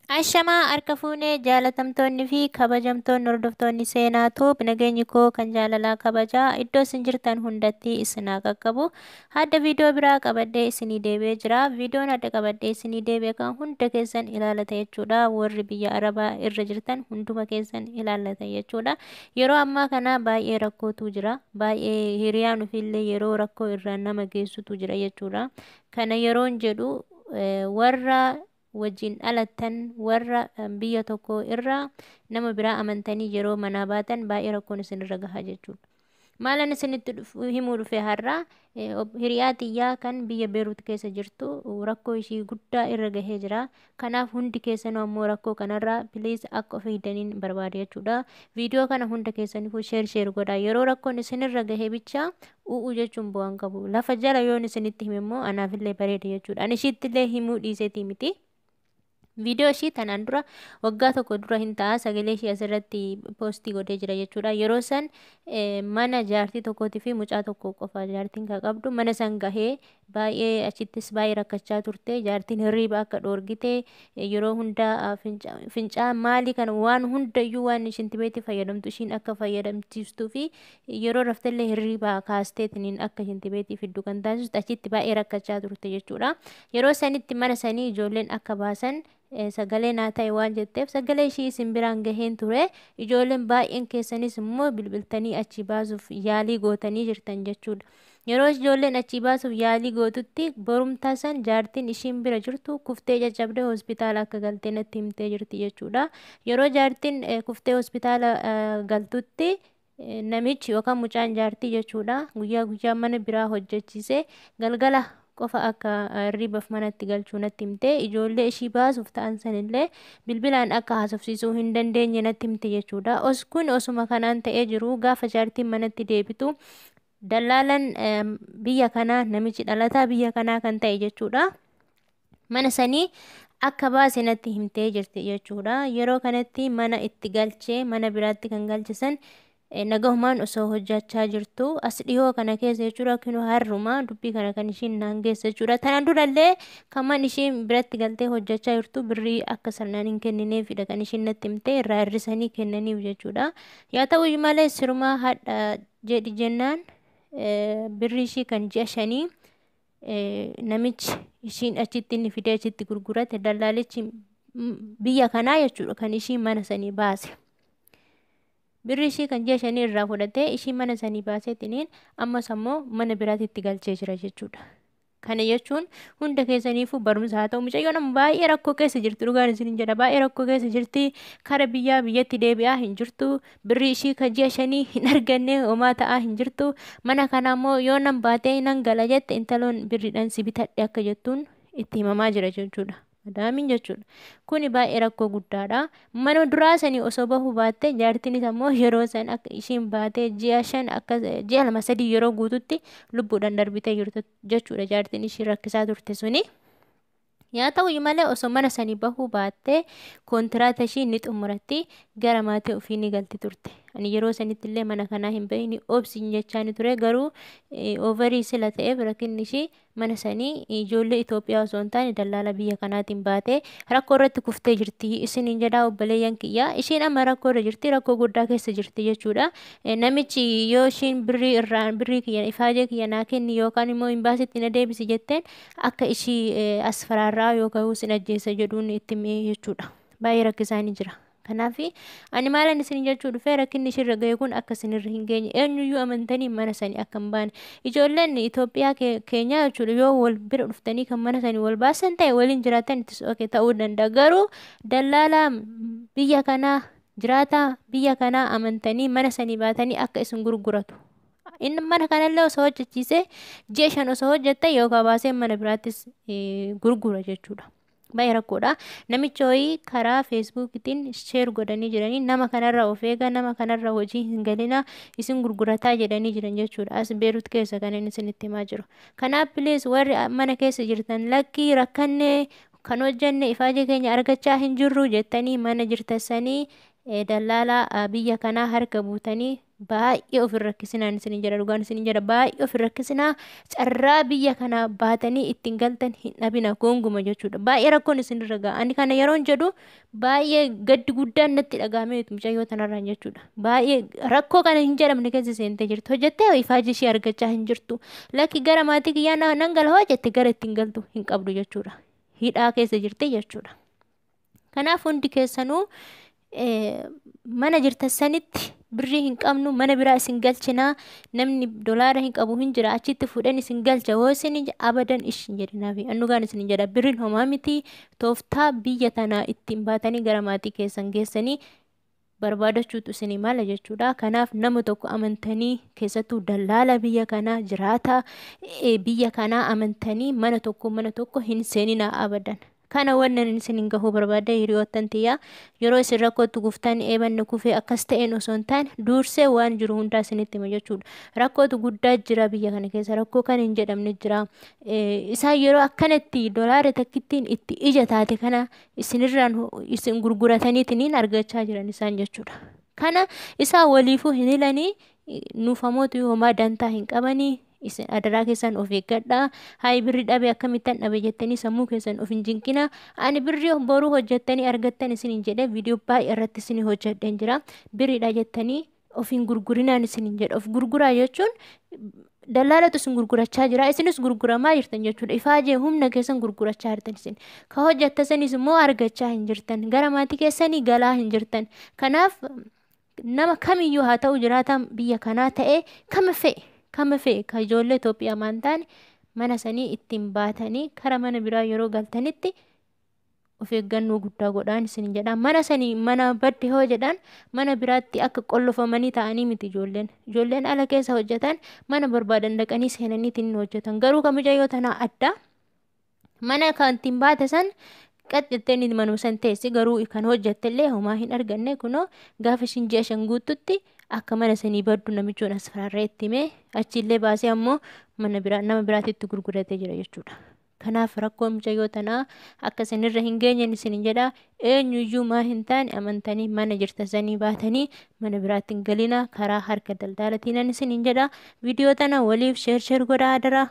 Ashamaa harka fuunee jaalatamtoonni fi kabajamtoonni hordoftoonni Seenaa Tube, nageenyi koo kan jaalalaa kabajaa iddoo isin jirtan hundatti isin haa qaqqabu. Hadda viidiyoo biraa qabadhee isinii deebi'ee jira. Viidiyoon hadda qabadhee isinii deebi'e kan hunda keessan ilaalata jechuudha. Warri biyya Arabaa irra jirtan hunduma keessan ilaallata jechuudha. Yeroo ammaa kana baay'ee rakkootu jira. Baay'ee hiriyaan ofiillee yeroo rakkoo irraan nama geessutu jira jechuudha. Kana yeroon jedhu, warra wajjin dhalattan, warra biyya tokko irraa nama biraa amantanii yeroo manaa baatan baay'ee rakkoon isinirra gaha jechuudha. Maalan isinitti himuu dhufe har'a? Hiriyaa xiyyaa kan biyya Beerut keessa jirtu rakkoo ishii guddaa irra gahee jira. Kanaaf hundi keessanuu ammoo rakkoo kanarraa please akka of eegdaniin barbaade jechuudha. Viidiyoo kana hunda keessaniifuu share share godhaa. Yeroo rakkoon isinirra gahee bicha u'uu jechuun bu'aan qabu. Lafa jala yoon isinitti hime immoo anaafillee bareeda jechuudha. Ani ishiittillee himuu dhiiseetii miti. Viidiyoo ishii tanaan dura waggaa tokko dura hin ta'a, sagalee ishii asirratti post godhee jira jechuudha. Yeroo san mana jaartii tokkootii fi mucaa tokko qofa jaartiin kan qabdu mana san gahee baay'ee achittis baay'ee rakkachaa turte. Jaartiin hirriiba akka dhoorgite, yeroo hunda fincaa maalii kana waan hundayyuu waan shintibeetti fayyadamtu ishiin akka fayyadamchiistuu fi yeroo raftellee hirriiba kaasteetiniin akka shintibeetii fiddu kan taasistu achitti baay'ee rakkachaa turte jechuudha. Yeroo sanitti mana sanii ijoolleen akka baasan sagalee naa ta'e waan jetteef sagalee ishii isin biraan gaheen ture. Ijoolleen baay'een keessanis immoo bilbiltanii achi baasuuf yaalii gootanii jirtan jechuudha. Yeroo ijoolleen achi baasuuf yaalii gootutti borumtaa san jaartiin ishiin bira jirtu kuftee caccabdee hospitaala akka galtee natti himtee jirti jechuudha. Yeroo jaartiin kuftee hospitaala galtutti namichi yookaan mucaan jaartii jechuudha guyyaa guyyaa mana biraa hojjechiisee galgala qofa akka hirribaaf manatti galchuu natti himte. Ijoollee ishii baasuuf ta'an sanillee bilbilaan akka haasofsiisuu hin dandeenye natti himte jechuudha. Os kun osuma kanaan ta'ee jiru, gaafa jaartiin manatti deebitu dallaalan biyya kanaa, namichi dhalataa biyya kanaa kan ta'e jechuudha, mana sanii akka baase natti himtee jirti jechuudha. Yeroo kanatti mana itti galchee mana biraatti kan galche san nagahumaan osoo hojjechaa jirtu as dhihoo kana keessa jechuudha. Kinoo har'uma dubbii kana kan ishiin naan geesse jechuudha. Tanaan durallee kan man ishiin biratti galtee hojjechaa jirtu birrii akka sirnaan hin kennineefidha kan ishiin natti himte, irraa hir'isanii kennaniif jechuudha. Yaa ta'u malee sirumaa hadha jedhi jennaan birrii ishii kan ji'a 5 namichi ishiin achitti inni fidee achitti gurgurate, dallaalichi biyya kanaa jechuudha kan ishii mana sanii baase. Birri ishii kan ji'a 5 irraa fudhatee ishii mana sanii baaseetiniin ammas ammoo mana biraatti galchee jira jechuudha. Kana jechuun hunda keessaniifuu barumsa haa ta'u. Mucayyoon amma baay'ee rakkoo keessa jirti, dhugaan isin jedha, baay'ee rakkoo keessa jirti. Kara biyyaa biyyatti deebi'aa hin jirtu. Birri ishii kan ji'a 5 hin arganne, homaa ta'aa hin jirtu. Mana kana immoo yoo nan baatee nan gala jette, intaloon birriidhaan si bitadhe akka jettuun itti himamaa jira jechuudha. Madaamiin jechuudha. Kuni baay'ee rakkoo guddaadha. Mana duraa sanii osoo bahuu baatte, jaartiinis ammoo yeroo san akka ishiin baatee ji'a 5 akka ji'a 2 3 yeroo guututti lubbuudhaan darbitee jirtu jechuudha jaartiin ishii rakkisaa turte suni. Yaa ta'u malee osoo mana sanii bahuu baattee kontiraata ishii ni xumuratti, gara maatii ofii ni galti turte. Ani yeroo sanitti illee mana kanaa hin bahin, obsiin jechaa ni ture, garuu over sila ta'eef rakkinni ishii mana sanii ijoollee Itoophiyaa osoo hin taane dallaala biyya kanaatiin baatee rakkoo irratti kuftee jirti isiniin jedhaa, obboleeyyan kiyya. Ishiin amma rakkoo irra jirti, rakkoo guddaa keessa jirti jechuudha. Namichi yoo ishiin birrii irraa birrii kiyya, ifaajee kiyya naa kenni yookaan immoo imbaasitti na deebisi jetteen, akka ishii as faraarraa yookaan sin ajjeesa jedhuun itti himee jechuudha. Baay'ee rakkisaanii jira. Kanaaf ani maalan isin jechuu dhufee, rakkinni ishirra gahe kun akka isinirra hin geenye, eenyuyyuu amantanii mana sanii akka hin baane. Ijoolleen Itoophiyaa keenyaa jechuudha, yoo wal bira dhuftanii kan mana sanii wal baasan ta'e, waliin jiraatan ittis okay ta'uu danda'a. Garuu dallaalaa biyya kanaa, jiraataa biyya kanaa amantanii mana sanii baatanii akka isin gurguratu. Inni mana kanallee osoo hojjechiisee ji'a 5 osoo hojjette yookaan baasee mana biraattis gurgura jechuudha. Baay'ee rakkoodha. Namicha wayii karaa Feesbuukiitiin share godhanii jiranii, nama kanarra of eegaa, nama kanarra hojii hin galina, isin gurgurataa jedhanii jiran jechuudha. As Beerut keessa kan inni isinitti himaa jiru. Kanaaf please warri mana keessa jirtan, lakkii rakkannee kan hojjenne ifaajee keenya argachaa hin jirru jettanii mana jirtasanii Dallaalaa biyya kanaa harka buutanii baay'ee of hin rakkisinaan isin jedha, dhugaan isin jedha, baay'ee of hin rakkisinaa. Carraa biyya kanaa baatanii ittiin galtan hin dhabina gonguma jechuudha. Baay'ee rakkoon isinirra ga'a. Ani kana yeroon jedhu baay'ee gaddi guddaan natti dhaga'ameetu mucayyoo tanarraan jechuudha. Baay'ee rakkoo kana hin jedhamne keessa seentee jirti. Hojjettee ifaajii ishee argachaa hin jirtu. Lakki gara maatii kiyyaa nan gala hoo jette gara ittiin galtu hin qabdu jechuudha. Hidhaa keessa jirti jechuudha. Kanaaf hundi keessanuu mana jirtan sanitti birrii hin qabnu, mana biraa isin galchinaa, namni dolaara hin qabu hin jira, achitti fuudhan isin galcha hoo isin abadan ishin jedhinaafi annugaan isin jedha, birriin homaa miti. Tooftaa biyya tanaa ittiin baatanii gara maatii keessan geessanii barbaadachuutu isinii mala jechuudha. Kanaaf nama tokko amantanii, keessattuu dallaala biyya kanaa, jiraata biyya kanaa amantanii mana tokko hin seeninaa abadan. Kana wannan isin gahuu barbaade, hiriyoottan tiyyaa, yeroo isin rakkootti guftan eebanne kufee akkas ta'een osoo hin taane dursee waan jiru hundaa isinitti hima jechuudha. Rakkootu guddaa jira biyya kana keessa, rakkoo kan hin jedhamne jira. Isaan yeroo akkanatti dolaara takkittiin itti ija taate kana isinirraan isin gurgurataniitiin argachaa jiran isaan jechuudha. Kana isaan waliifuu hin hilanii nuufamootu homaa dantaa hin qabanii. Isin adaraa keessan of eeggadhaa. Hayi birri dhabe, akkamittan dhabe jettanii sammuu keessan of hin jinqina. Ani birri boruu hojjettanii argattan isin hin jedhe, viidiyoo baay'ee irratti isin hojjedheen jira. Birriidha jettanii of hin gurgurinaan isin hin jedhe. Of gurguraa jechuun dallaalatu isin gurgurachaa jira, isinis gurguramaa jirtan jechuudha. Ifaajee humna keessan gurgurachaa jirtan isin. Ka hojjettasanis immoo argachaa hin jirtan. Gara maatii keessanii galaa hin jirtan. Kanaaf nama kamiyyuu haa ta'u, jiraataan biyya kanaa ta'e kama fe'e kama fe'e, ka ijoollee Itoophiyaa maan taane, mana sanii ittiin baatanii kara mana biraa yeroo galtanitti of eeggannoo guddaa godhaan isin jedha. Mana sanii mana badde hoo jedhan mana biraatti akka qollofamanii ta'anii miti ijoolleen. Ijoolleen ala keessa hojjetan mana barbaadan dhaqanii seenaniitiin hojjetan. Garuu kan mucayyoo tanaa adda. Mana kan ittiin baate san qaxxattee manuma san teessi, garuu kan hojjettellee homaa hin arganne. Kunoo gaafa ishiin ji'a 5 guututti akka mana sanii baddu namichoon as fararree itti himee achiillee baasee ammoo mana biraa nama biraatitti gurguratee jira jechuudha. Kanaaf rakkoon mucayyoo tanaa akka isinirra hin geenye isin jedha. Eenyuyyuu maa hin taane amantanii mana jirta sanii baatanii mana biraatti hin galina karaa harka daldaalatiin isin jedha. Viidiyoo tana waliif sheer sheer godhaa adaraa.